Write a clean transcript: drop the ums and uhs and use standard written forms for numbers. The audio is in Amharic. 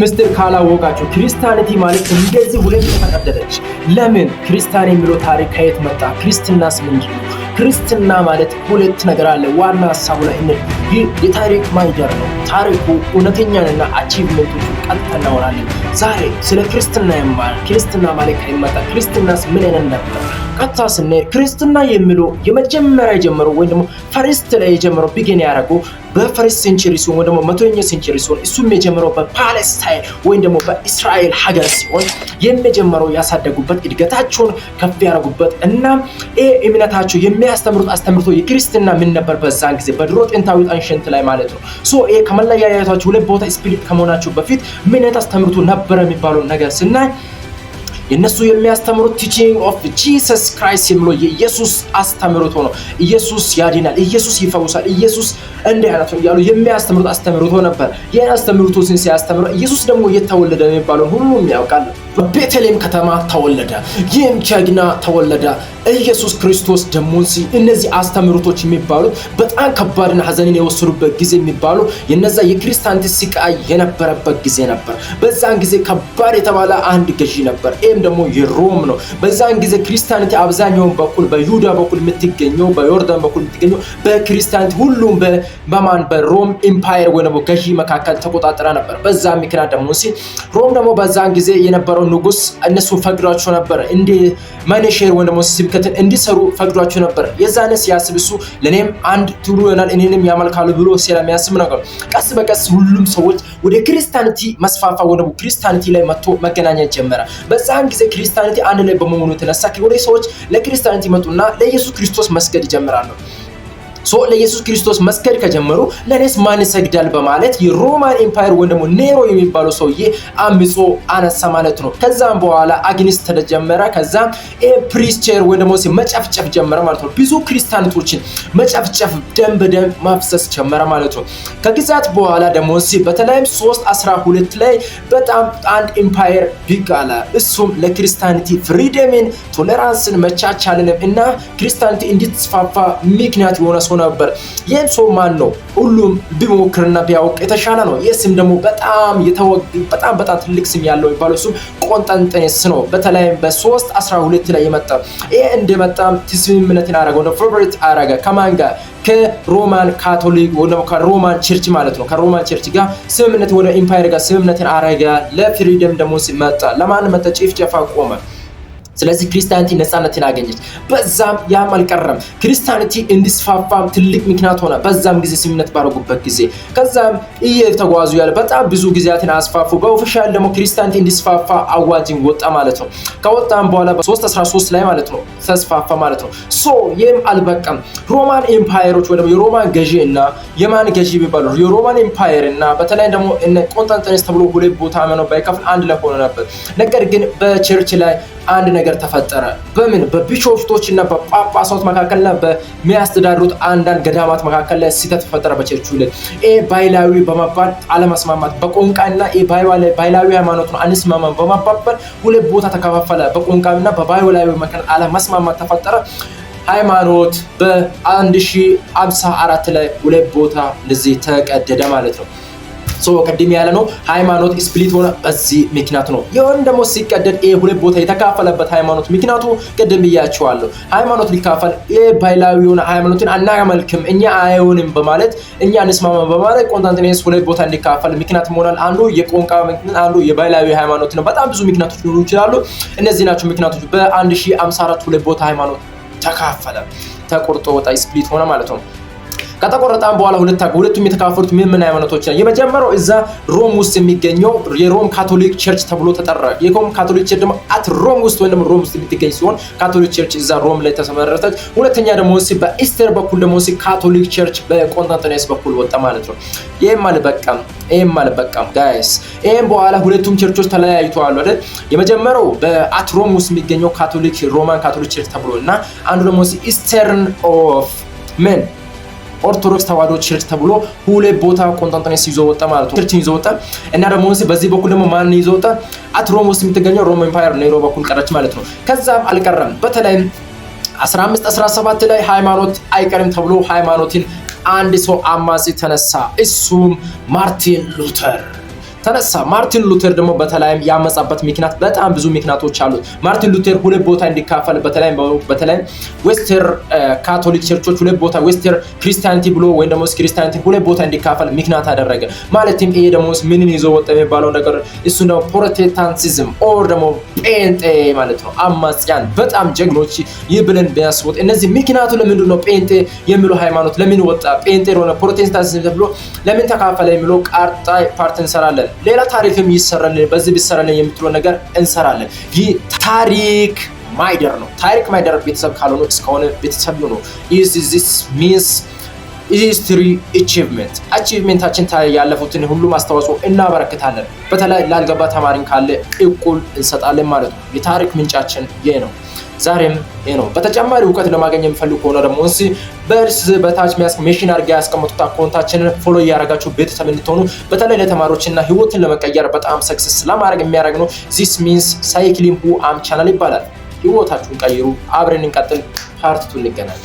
ምስጢር ካላወቃችሁ Christianity ማለት እንደዚህ ሁለት ተቀደደች። ለምን ክርስቲያን የሚለው ታሪክ ከየት መጣ? ክርስትናስ ምንድን ነው? ክርስትና ማለት ሁለት ነገር አለ። ዋና ሀሳቡ ላይ እንሂድ። ይህ የታሪክ ማይደር ነው። ታሪኩ እውነተኛንና achievement ኦቹን ቀጥታ እናወራለን። ዛሬ ስለ ክርስትና የማል ክርስትና ማለት ከየት ክርስትናስ ምን አይነት ነበር? ቀጥታ ስንሄድ ክርስትና የሚለው የመጀመሪያ የጀመረው ወይም ደግሞ first ላይ የጀመረው begin ያደረገው በ first century ሲሆን ወይ ደግሞ 100ኛ century ሲሆን እሱም የጀመረው በፓለስታይን ወይም ደግሞ በእስራኤል ሀገር ሲሆን የመጀመሪያው ያሳደጉበት፣ እድገታቸውን ከፍ ያደረጉበት እና ይህ እምነታቸው የሚያስተምሩት አስተምህርቶ የክርስትና ምን ነበር በዛን ጊዜ በድሮ ጥንታዊ ancient ላይ ማለት ነው። So ይሄ ከመለያየታቸው ሁለት ቦታ split ከመሆናቸው በፊት ምን አይነት አስተምህርቶ ነበረ የሚባለው ነገር ስናይ የእነሱ የሚያስተምሩት teaching of Jesus Christ የሚለው የኢየሱስ አስተምህሮት ነው። ኢየሱስ ያድናል፣ ኢየሱስ ይፈውሳል፣ ኢየሱስ እንዲህ አይነት ነው እያሉ የሚያስተምሩት አስተምህሮት ነበር። ይህን አስተምህሮት ሲያስተምሩ ኢየሱስ ደግሞ የተወለደ የሚባለውን ሁሉም ያውቃል። በቤተልሔም ከተማ ተወለደ። ይህም ጀግና ተወለደ። ኢየሱስ ክርስቶስ ደግሞ እነዚህ አስተምህሮቶች የሚባሉት በጣም ከባድና ሀዘንን የወሰዱበት ጊዜ የሚባሉ የነዛ የ Christianity ስቃይ የነበረበት ጊዜ ነበር። በዛን ጊዜ ከባድ የተባለ አንድ ገዢ ነበር። ይህም ደግሞ የሮም ነው። በዛን ጊዜ Christianity አብዛኛውን በኩል በይሁዳ በኩል የምትገኘው፣ በዮርዳን በኩል የምትገኘው በ Christianity ሁሉም በማን በሮም empire ወይ ደግሞ ገዢ መካከል ተቆጣጥራ ነበር። በዛ ምክንያት ደግሞ ሮም ደግሞ በዛን ጊዜ የነበረው ንጉስ እነሱን ፈቅዷቸው ነበር እንዲ ministry ወይ ደግሞ ስብከትን እንዲሰሩ ፈቅዷቸው ነበር። የዛነ ሲያስብ እሱ ለእኔም አንድ ትሩ ይሆናል፣ እኔንም ያመልካሉ ብሎ ስለሚያስብ ነገር ቀስ በቀስ ሁሉም ሰዎች ወደ Christianity መስፋፋ ወይ ደግሞ Christianity ላይ መጥቶ መገናኘት ጀመረ። በዛን ጊዜ Christianity አንድ ላይ በመሆኑ የተነሳ ወደ ሰዎች ለ Christianity መጡና ለኢየሱስ ክርስቶስ መስገድ ይጀምራሉ። So ለኢየሱስ ክርስቶስ መስገድ ከጀመሩ ለእኔስ ማን ይሰግዳል በማለት የ Roman Empire ወይም ደግሞ ኔሮ የሚባለው ሰውዬ አምጾ አነሳ ማለት ነው። ከዛም በኋላ against ተጀመረ። ከዛም preacher ወይ ደግሞ መጨፍጨፍ ጀመረ ማለት ነው። ብዙ ክርስቲያኖችን መጨፍጨፍ፣ ደም በደም ማፍሰስ ጀመረ ማለት ነው። ከጊዜያት በኋላ ደግሞ በተለይም 312 ላይ በጣም አንድ empire ብቅ አለ። እሱም ለ Christianity freedom ን፣ tolerance ን፣ መቻቻልንም እና Christianity እንድትስፋፋ ምክንያት የሆነ ሰው ነበር። ይህም ሰው ማን ነው? ሁሉም ቢሞክርና ቢያውቅ የተሻለ ነው። ይህ ስም ደግሞ በጣም በጣም በጣም ትልቅ ስም ያለው የሚባለው እሱም ቆንጠንጤኔስ ነው። በተለይም በ312 ላይ የመጣ ይህ እንደመጣም ስምምነትን አረገ፣ ወደ favorite አረገ። ከማን ጋር? ከ Roman Catholic ወይ ደግሞ ከ Roman Church ማለት ነው። ከ Roman Church ጋር ስምምነት ወደ empire ጋር ስምምነትን አረገ። ለ freedom ደግሞ ሲመጣ ለማን መጣ? ጭፍጨፋ ቆመ። ስለዚህ Christianity ነፃነትን አገኘች። በዛም ያም አልቀረም፣ Christianity እንዲስፋፋም ትልቅ ምክንያት ሆነ። በዛም ጊዜ ስምምነት ባደረጉበት ጊዜ ከዛም እየተጓዙ ያለ በጣም ብዙ ጊዜያትን አስፋፉ። በ official ደግሞ Christianity እንዲስፋፋ አዋጅን ወጣ ማለት ነው። ከወጣም በኋላ በ313 ላይ ማለት ነው ተስፋፋ ማለት ነው። So ይህም አልበቃም። Roman Empire ኦች ወይ ደግሞ የሮማን ገዢ እና የማን ገዢ የሚባሉ የ Roman Empire እና በተለይ ደግሞ እነ ቆንጠንጤኔስ ተብሎ ሁለት ቦታ ነው ባይከፍል አንድ ላይ ሆኖ ነበር። ነገር ግን በ church ላይ አንድ ነገር ተፈጠረ። በምን በ bishop ኦች እና በጳጳሳት መካከልና በሚያስተዳድሩት አንዳንድ ገዳማት መካከል ላይ ስህተት ተፈጠረ። በቸርቹ ላይ ይሄ ባህላዊ በመባል አለመስማማት፣ በቋንቋና ባህላዊ ሃይማኖት ነው አንስማማም በመባባል ሁለት ቦታ ተከፋፈለ። በቋንቋና በባህላዊ መካከል አለመስማማት ተፈጠረ። ሃይማኖት በ1054 ላይ ሁለት ቦታ እንደዚህ ተቀደደ ማለት ነው። So ቅድም ያለ ነው ሃይማኖት split ሆነ በዚህ ምክንያት ነው። ይሁን ደግሞ ሲቀደድ ይሄ ሁለት ቦታ የተካፈለበት ሃይማኖት ምክንያቱ ቅድም ብያቸዋለሁ። ሃይማኖት ሊካፈል ይሄ ባህላዊ የሆነ ሃይማኖትን አናመልክም፣ እኛ አይሆንም በማለት፣ እኛ አንስማማ በማለት ቆንስታንቲኖስ ሁለት ቦታ እንዲካፈል ምክንያት መሆናል። አንዱ የቋንቋ ምክንያት፣ አንዱ የባህላዊ ሃይማኖት ነው። በጣም ብዙ ምክንያቶች ሊሆኑ ይችላሉ። እነዚህ ናቸው ምክንያቶች። በ1054 ሁለት ቦታ ሃይማኖት ተካፈለ፣ ተቆርጦ ወጣ፣ split ሆነ ማለት ነው። ከተቆረጠም በኋላ ሁለቱም የተካፈሉት ምን ምን ሃይማኖቶች ነው? የመጀመሪያው እዛ ሮም ውስጥ የሚገኘው የሮም Catholic Church ተብሎ ተጠራ። የሮም Catholic Church ደግሞ at ሮም ውስጥ ወይም ደግሞ ሮም ውስጥ የምትገኝ ሲሆን Catholic Church እዛ ሮም ላይ ተመሰረተች። ሁለተኛ ደግሞ በ Eastern በኩል ደግሞ Catholic Church በቆንስታንቲኖስ በኩል ወጣ ማለት ነው። ይሄም አልበቃም፣ ይሄም አልበቃም guys። ይሄም በኋላ ሁለቱም ቸርቾች ተለያይተዋል አይደል? የመጀመሪያው በ at ሮም ውስጥ የሚገኘው Catholic Roman Catholic Church ተብሎ እና አንዱ ደግሞ Eastern of ምን ኦርቶዶክስ ተዋህዶ Church ተብሎ ሁለት ቦታ ቆንስታንቲኖስ ይዞ ወጣ ማለት ነው። Church ን ይዞ ወጣ እና ደግሞ በዚህ በኩል ደግሞ ማን ይዞ ወጣ? At ሮም ውስጥ የምትገኘው ሮም Empire ኔሮ በኩል ቀረች ማለት ነው። ከዛም አልቀረም። በተለይም 15 17 ላይ ሃይማኖት አይቀርም ተብሎ ሃይማኖትን አንድ ሰው አማጺ ተነሳ። እሱም ማርቲን ሉተር። ተነሳ። ማርቲን ሉተር ደግሞ በተለይም ያመጻበት ምክንያት በጣም ብዙ ምክንያቶች አሉት። ማርቲን ሉተር ሁለት ቦታ እንዲካፈል በተለይም Western Catholic church ኦች ሁለት ቦታ Western Christianity ብሎ ወይም ደግሞ Christianity ሁለት ቦታ እንዲካፈል ምክንያት አደረገ። ማለትም ይሄ ደግሞ ምንን ይዞ ወጣ የሚባለው ነገር እሱ ደግሞ Protestantism or ደግሞ ጴንጤ ማለት ነው። አማጽያን በጣም ጀግኖች ይህ ብለን ቢያስወጥ እነዚህ ምክንያቱ ለምንድን ነው ጴንጤ የሚለው ሃይማኖት ለምን ወጣ፣ ጴንጤ ሆነ ፕሮቴስታንቲዝም ተብሎ ለምን ተካፈለ የሚለው ቀጣይ part እንሰራለን። ሌላ ታሪክም ይሰራልን፣ በዚህ ቢሰራልን የምትለው ነገር እንሰራለን። ይህ ታሪክ ማይደር ነው። ታሪክ ማይደር ቤተሰብ ካልሆኑ እስከሆነ ቤተሰብ ነው። This means history achievement ኣችን ያለፉትን ሁሉም አስተዋጽኦ እናበረክታለን። በተለይ ላልገባ ተማሪን ካለ እቁል እንሰጣለን ማለት ነው። የታሪክ ምንጫችን ይህ ነው። ዛሬም ይህ ነው። በተጨማሪ እውቀት ለማግኘት የሚፈልጉ ከሆነ ደግሞ እንሲ በእርስ በታች ሜሽን አድርጋ ያስቀመጡት account ኣችንን follow እያደረጋችሁ ቤተሰብ እንድትሆኑ፣ በተለይ ለተማሪዎችና ህይወትን ለመቀየር በጣም success ለማድረግ የሚያደርግ ነው። This means ሳይክሊም ሁ አም ቻናል ይባላል። ህይወታችሁን ቀይሩ። አብረን እንቀጥል። Part 2 እንገናኝ።